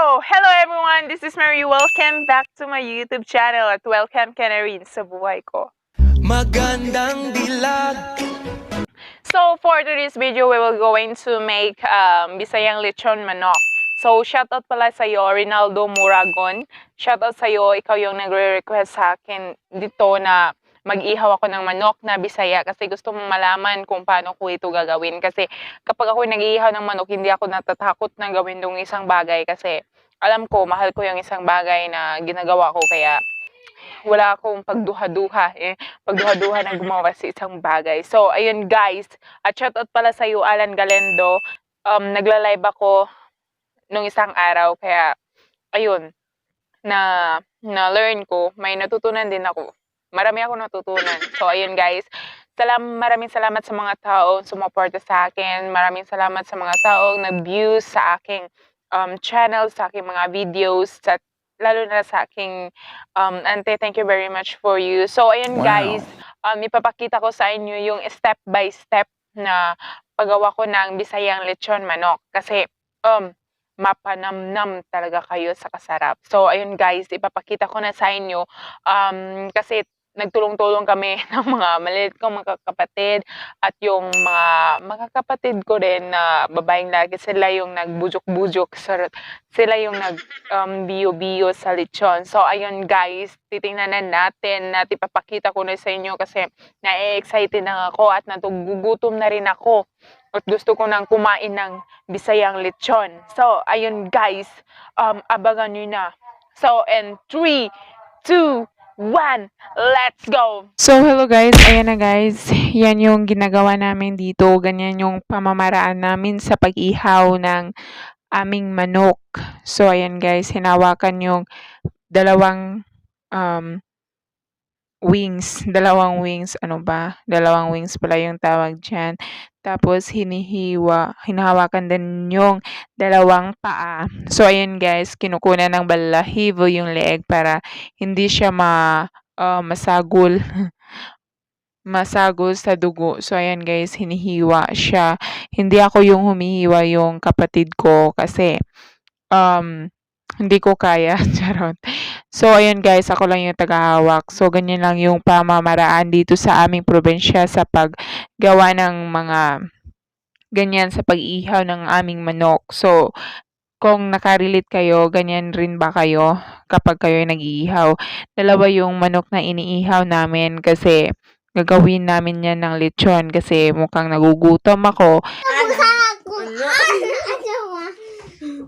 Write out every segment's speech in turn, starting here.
Hello everyone! This is Marie. Welcome back to my YouTube channel at welcome ka na rin sa buhay ko. Magandang dilag. So, for today's video, we will going to make Bisayang Lechon Manok. So, shoutout pala sa iyo, Rinaldo Muragon. Shoutout sa iyo, ikaw yung nagre-request sa akin dito na mag-ihaw ako ng manok na Bisaya kasi gusto mong malaman kung paano ko ito gagawin. Kasi kapag ako nag-iihaw ng manok, hindi ako natatakot na gawin yung isang bagay kasi alam ko, mahal ko yung isang bagay na ginagawa ko, kaya wala akong pagduha-duha eh. Pagduha-duha na gumawa sa isang bagay. So, ayun guys. At shoutout pala sa iyo, Alan Galendo. Nagla-live ako nung isang araw kaya ayun na na-learn ko, may natutunan din ako. Marami ako natutunan. So ayun guys, maraming salamat sa mga taong sumuporta sa akin. Maraming salamat sa mga taong nag-views sa aking channel, sa aking mga videos, sa lalo na sa aking ante, thank you very much for you. So ayun guys, ipapakita ko sa inyo yung step by step na paggawa ko ng Bisayang Lechon Manok kasi mapanamnam talaga kayo sa kasarap. So ayun guys, ipapakita ko na sa inyo kasi nagtulong-tulong kami ng mga maliliit kong mga kapatid at yung mga mga ko rin na babaeng lagi, sila yung nagbujok-bujok, sila yung nag biyo-biyo sa lechon. So ayun guys, titingnan na natin at ipapakita ko na sa inyo kasi na-excited na ako at natugugutom na rin ako at gusto ko nang kumain ng Bisayang lechon. So ayun guys, abangan nyo na. So in 3, 2, 1, let's go! So hello guys, ayan na guys, yan yung ginagawa namin dito, ganyan yung pamamaraan namin sa pag-ihaw ng aming manok. So ayan guys, hinawakan yung dalawang wings, dalawang wings, ano ba? Dalawang wings pala yung tawag dyan. Tapos hinihiwa, hinahawakan din yung dalawang paa. So ayan guys, kinukunan ng balahibo yung leeg para hindi siya masagol. Masagol sa dugo. So ayan guys, hinihiwa siya. Hindi ako yung humihiwa, yung kapatid ko kasi hindi ko kaya. Charot. So ayan guys, ako lang yung tagahawak. So ganyan lang yung pamamaraan dito sa aming probinsya sa paggawa ng mga ganyan sa pag-ihaw ng aming manok. So kung nakarelate kayo, ganyan rin ba kayo kapag kayo ay nag-iihaw? Dalawa yung manok na iniihaw namin kasi gagawin namin yan ng lechon kasi mukhang nagugutom ako.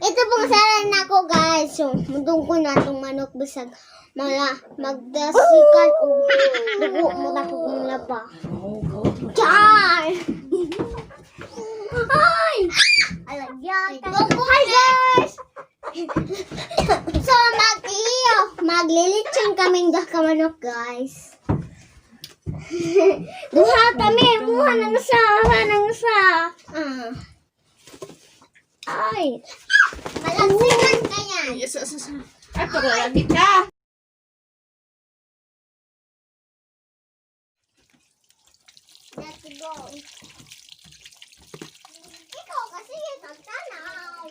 Ito pong saran nako guys. So, mudong ko na itong manok bisag mala magdasikan o dugo mo na po kong laba. Char! Ay! Alagyan. Hi guys! So mag-iyo, maglilitsyon kaming duha ka manok guys. Duha kami, muha nang isa, muha nang isa. Ah. Ay. Malagsikan ka yan. Yes, yes, yes. Ato ko lagi ka. Let's go. Ikaw kasi tagtanaw.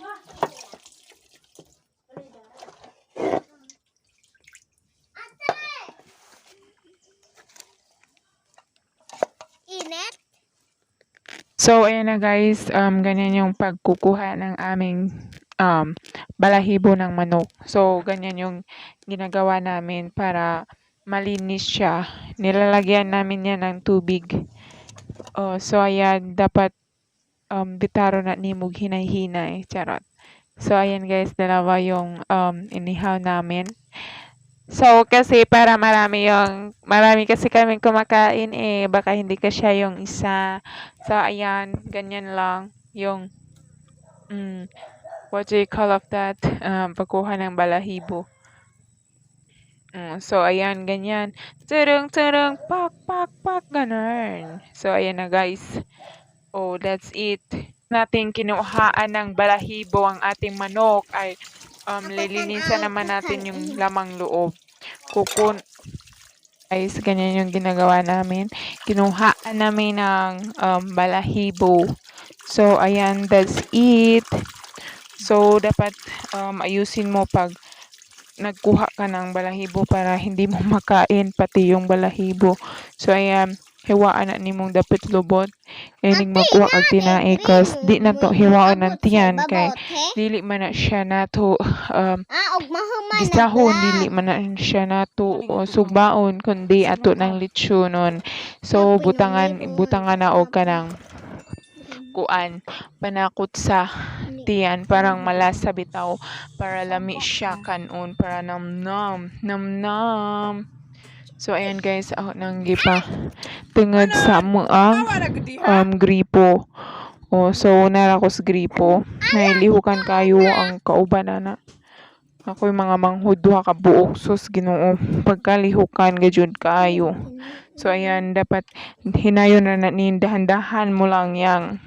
Ate! Init? So, ayan na guys, ganyan yung pagkukuha ng aming balahibo ng manok. So, ganyan yung ginagawa namin para malinis siya. Nilalagyan namin yan ng tubig. Oh, so, ayan, dapat bitaro na nimog hinay-hinay. Charot. So, ayan guys, dalawa yung inihaw namin. So, kasi para marami kasi kaming kumakain eh, baka hindi kasya yung isa. So, ayan, ganyan lang yung, what do you call of that? Pagkuha ng balahibo. So, ayan, ganyan. Turung, turung, pak, pak, pak, ganun. So, ayan na guys. Oh, that's it. Nating kinuhaan ng balahibo ang ating manok ay lilinisan naman natin yung lamang loob. Kukun Guys, ganyan yung ginagawa namin. Kinuhaan namin ng balahibo. So, ayan, that's it. So dapat ayusin mo pag nagkuha ka ng balahibo para hindi mo makain pati yung balahibo. So ayan, hiwaan na nimong dapit lubot. Inig magkuha kag tinai cause di na to hiwaon ng tiyan kay dili man na siya nato Og mahuman gisahon, nag-vlog. Dili man na siya nato o sugbaon kundi ato ng litsunon. So butangan butangan na og kanang kuan, panakot sa tiyan parang malasa bitaw, para lami siya kanon, para namnam namnam. So ayan guys, ako nang gipa tungod sa amoang gripo. Oh, so nara ko sa gripo. Nailihukan kayo ang kauban ana. Ako'y mga manghud, duha ka buok, sus Ginoo. Pagkalihukan gajud kaayo. So ayan, dapat hinayon na na ni, dahan-dahan mo lang yang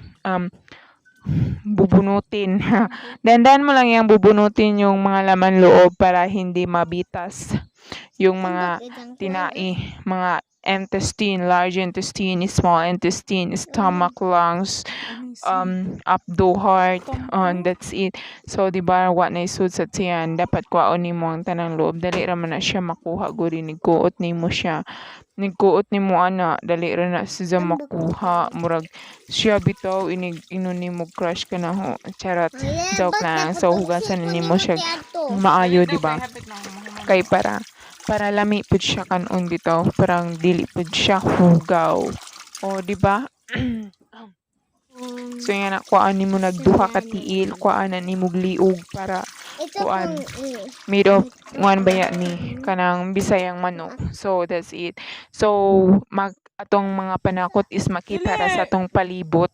bubunutin. Dahan-dahan mo lang yang bubunutin yung mga laman loob para hindi mabitas yung mga tinai, mga intestine, large intestine, small intestine, stomach, lungs, abdo, heart, and that's it. So, di ba, wa na isud sa tiyan, dapat kuhaon nimo ang tanang loob. Dali ra man na siya makuha guri, nigkuot nimo siya. Nigkuot nimo ana, dali ra na siya makuha. Murag siya bitaw inig inon nimo crush ka na ho. Charot. Joke lang. So, hugasan na nimo siya maayo, di ba? Kay para lami pud siya kanon bitaw, parang dili pud siya hugaw. O, di ba? So yan na, kuhaan nimo nagduha ka tiil, kuhaan na nimo liog para Ito kuan. pong Made of one baya ni kanang Bisayang manok. So that's it. So mag atong mga panakot is makita ra sa atong palibot,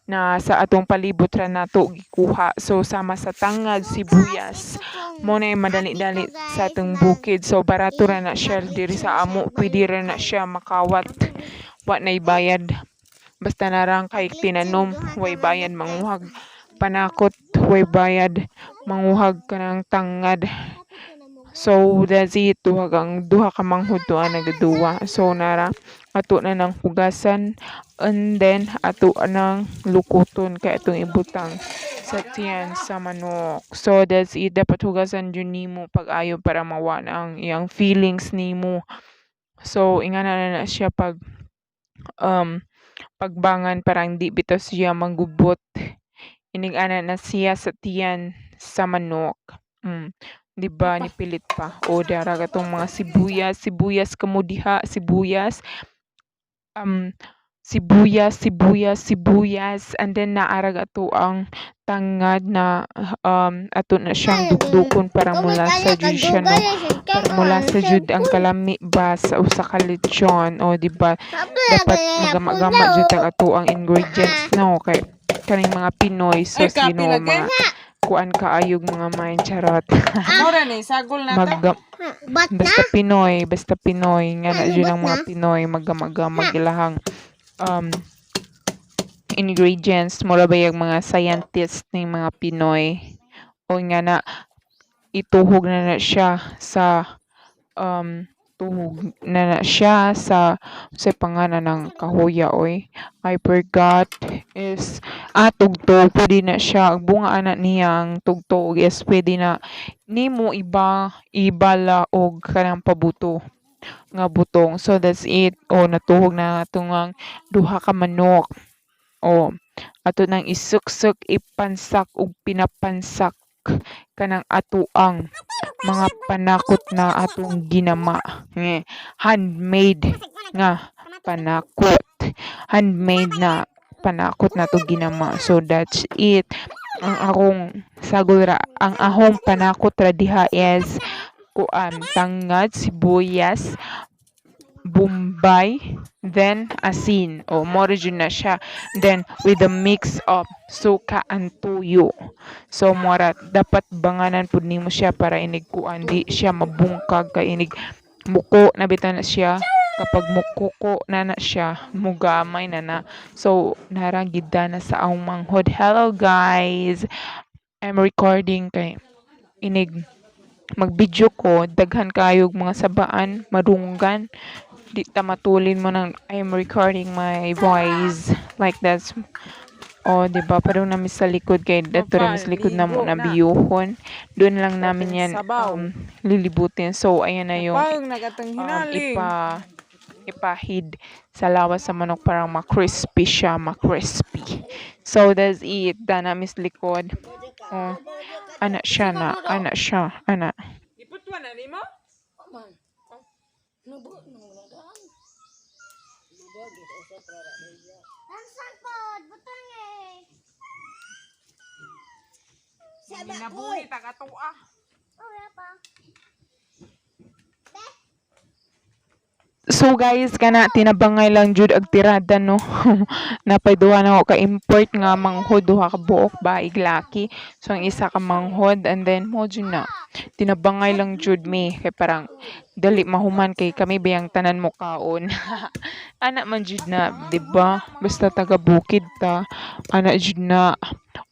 na sa atong palibot ra nato gikuha. So sama sa tangad, sibuyas, mo na yung madali-dali sa atong bukid. So barato ra na siya diri sa amo, pwede ra na siya makawat. Wa nay bayad. Basta narang kay tinanom, way bayad manguhag panakot, way bayad manguhag kanang tangad. So that's it, duha kang duha ka manghud tuwa nagaduwa. So nara ato na nang hugasan and then ato nang lukuton kay atong ibutang sa tiyan sa manok. So that's it, dapat hugasan jud nimo pag-ayo para mawa na ang iyang feelings nimo. So ingana na na siya pag pagbangan, parang di bitaw siya manggubot. Inig-ana na siya sa tiyan sa manok. Di ba nipilit pa? O dara katong mga sibuyas, sibuyas kamo diha, sibuyas. Sibuyas, sibuyas, sibuyas, and then naarag ato ang tangad na ato na siyang dukdukon para mula sa jud siya, no, para mula sa jud ang kalami ba sa usa ka lechon. O di ba dapat magama-gama jud ang ato ang ingredients, no, kay kaning mga Pinoy, sus Ay, kapi Ginoo, lagi. mga kuan kaayog mga mind, charot. Mura ni sagol na ta. Mag Bat na? Basta Pinoy, basta Pinoy nga na Ano, jud ang ba't mga na? Pinoy, maggamagama ilahang ingredients, mura ba yung mga scientist ning mga Pinoy. O nga na ituhog na na siya sa tuhog na na siya sa pangalan ng kahoya, oy, I forgot, is tugtog. Pwede na siya ang bunga ana niyang tugtog is pwede na nimo iba ibala og kanang pabuto nga butong. So that's it. O natuhog na atong duha ka manok. O ato nang isuksok, ipansak ug pinapansak kanang atoang mga panakot na atong ginama. Nge, handmade nga panakot. Handmade na panakot na to ginama. So that's it. Ang akong sagol ra, ang ahong panakot ra diha is kuan, tangad, sibuyas, bombay, then asin. O more jud na siya. Then with the mix of suka and tuyo. So mora dapat banganan pud nimo siya para inig kuan, di siya mabungkag kay inig muko na bitaw na siya. Kapag mukuko na na siya, mugamay na na. So nara gid na sa akong manghod. Hello guys. I'm recording kay inig mag-video ko, daghan kayog mga sabaan, madunggan. Di ta matulin mo nang I'm recording my voice like that. O, di ba? Parang namin sa likod kay dato ra sa likod na mo Ligo na na. biyuhon. Doon lang namin Katong yan sabaw. lilibutin. So, ayan na yung Pag nagatong hinaling. ipahid sa lawas sa manok parang ma-crispy siya, ma-crispy. So, that's it. Dana mis likod. Oh, ana siya na, ana siya, ana. Iputwa na nimo? Tansan pod, butang eh. Nabuhi ta katoa. Oh, wala pa. So guys, kana tinabangay lang jud ag tirada no. Napay duha na ako ka import nga manghod, duha ka buok ba iglaki. So ang isa ka manghod and then mo jud na. Tinabangay lang jud mi kay parang dali mahuman kay kami bayang tanan mo kaon. Ana man jud na, di ba? Basta taga bukid ta. Ana jud na,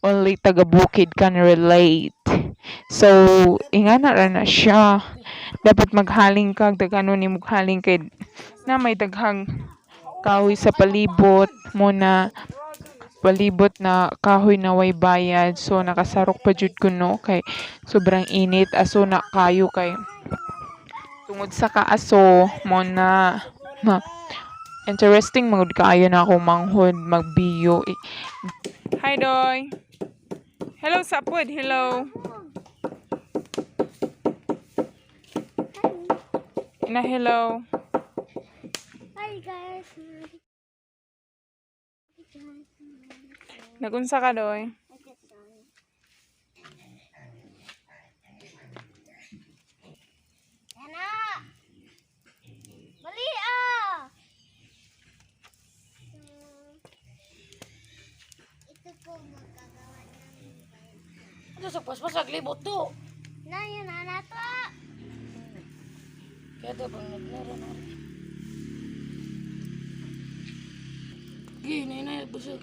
only taga bukid can relate. So ingana ra na siya. Dapat maghaling ka, daghanon ni haling kay na may daghang kahoy sa palibot mo na palibot na kahoy na way bayad. So nakasarok pa jud ko no kay sobrang init, aso na kayo kay tungod sa kaaso mo na na interesting magud kaayo na ako manghod magbiyo. Hi Doy. Hello sapod, hello. Na hello. Hi guys. Nagunsa ka Doy? Ana! Mali ah! So, ito po magagawa namin guys. Ano sa paspas libot to? Na yun na na to! Kaya ito pang nagnara na. Gini na busog.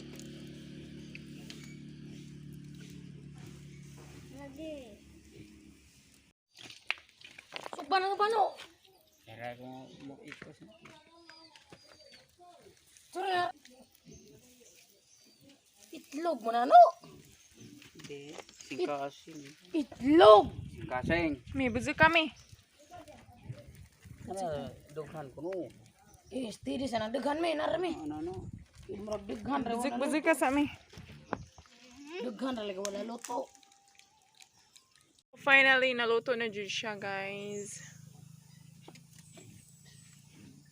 Lagi. Sugban ang pano. Sorry na. Itlog mo na no? Hindi. Singkasin. Itlog. Singkasin. Mi buzi kami. Ano, dughan ko no. Eh, steady sa nang daghan me narami. Ano, ano. Murag daghan ra Buzik wala. buzik ka sa mi. Daghan ra lagi wala luto. Finally, naluto na jud siya, guys.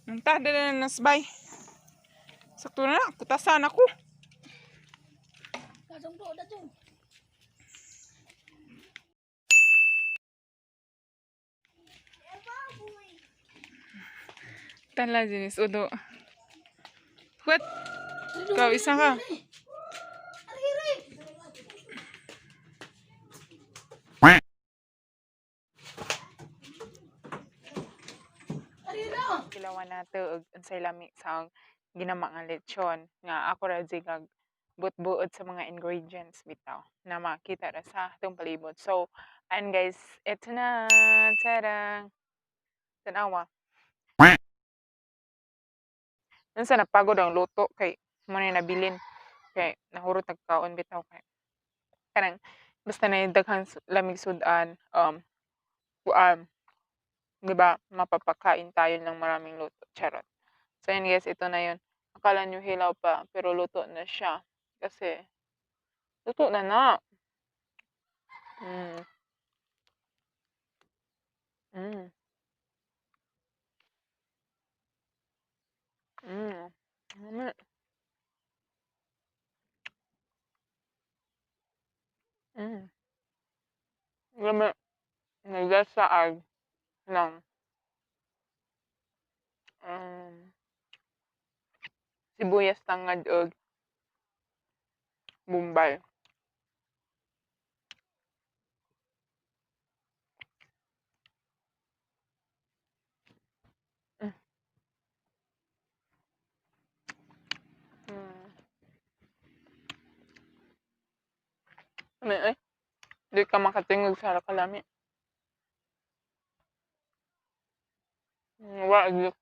Unta, dala na nasbay. Sakto na na, kutasan ako. Kadong do dadong. Tala, Jinis, udo. What? Ikaw, isa ka. Kilawan nato og unsay lami sa ginama nga lechon nga ako ra jud nag buot-buot sa mga ingredients bitaw na makita ra sa atong palibot. So, and guys, eto na. Tarang. Tanawa. Unsa napagod ang luto kay mo na nabilin kay nahurot nagkaon bitaw kay kanang basta na daghang lamig sudan kuan, 'di ba, mapapakain tayo ng maraming luto, charot. So yun guys, ito na yun. Akala nyo hilaw pa, pero luto na siya. Kasi, luto na na. Lami. Lami. Naglasaag lang. Sibuyas tangad og Bombay. Lami eh. Di ka makatingog sa kalami. Wa gyud.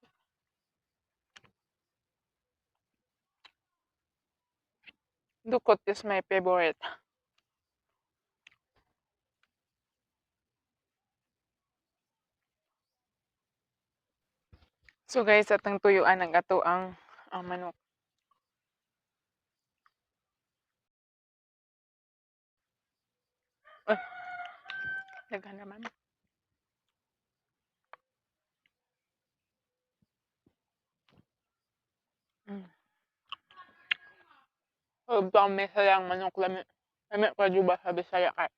Dukot is my favorite. So guys, atong tuyuan ang ato ang manok. Ay, daghan naman. Ug may sayang manok lami. Lami pa jud ba sa Bisaya kay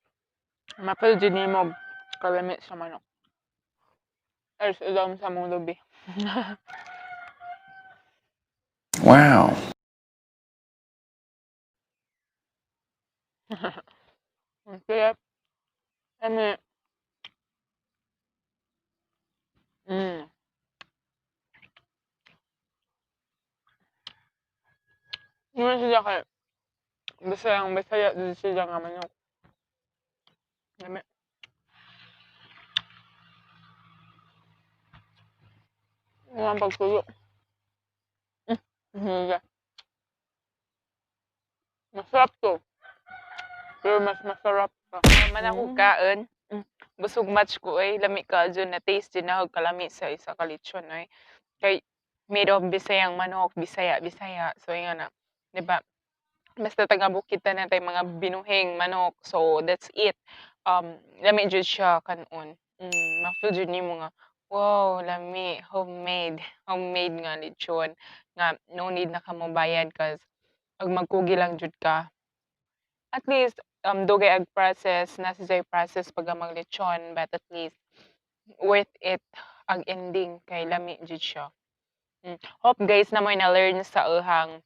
mapil jud nimo kalami sa manok. Ers ilom sa mong lubi. Wow. Ang sarap. Lami. Ingon sila kay Bisayang Bisaya jud sila nga manok. Lami. Ang pagtuyo. Higa. Masarap to. Pero mas masarap pa. Man ako kaon. Busog match ko ay lami ka dyan na taste din ako kalami sa isa ka lechon ay. Kay made of Bisayang manok, Bisaya, Bisaya. So ingon na, 'di ba? Basta taga bukid tanan tay mga binuhing manok. So that's it. Lami jud siya kanon. Ma-feel jud nimo nga wow, lami, homemade, homemade nga lechon nga no need na ka mobayad 'cause pag magkugi lang jud ka. At least dugay ag process, naa siya'y process pag maglechon, but at least worth it ang ending kay lami jud siya. Hope guys na mo'y na-learn sa uhang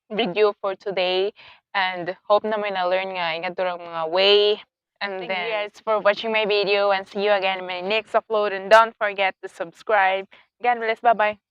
video for today and hope na mo'y na-learn nga ingadto rang mga way. And Thank then, you guys, for watching my video and see you again in my next upload, and don't forget to subscribe. God bless. Bye bye.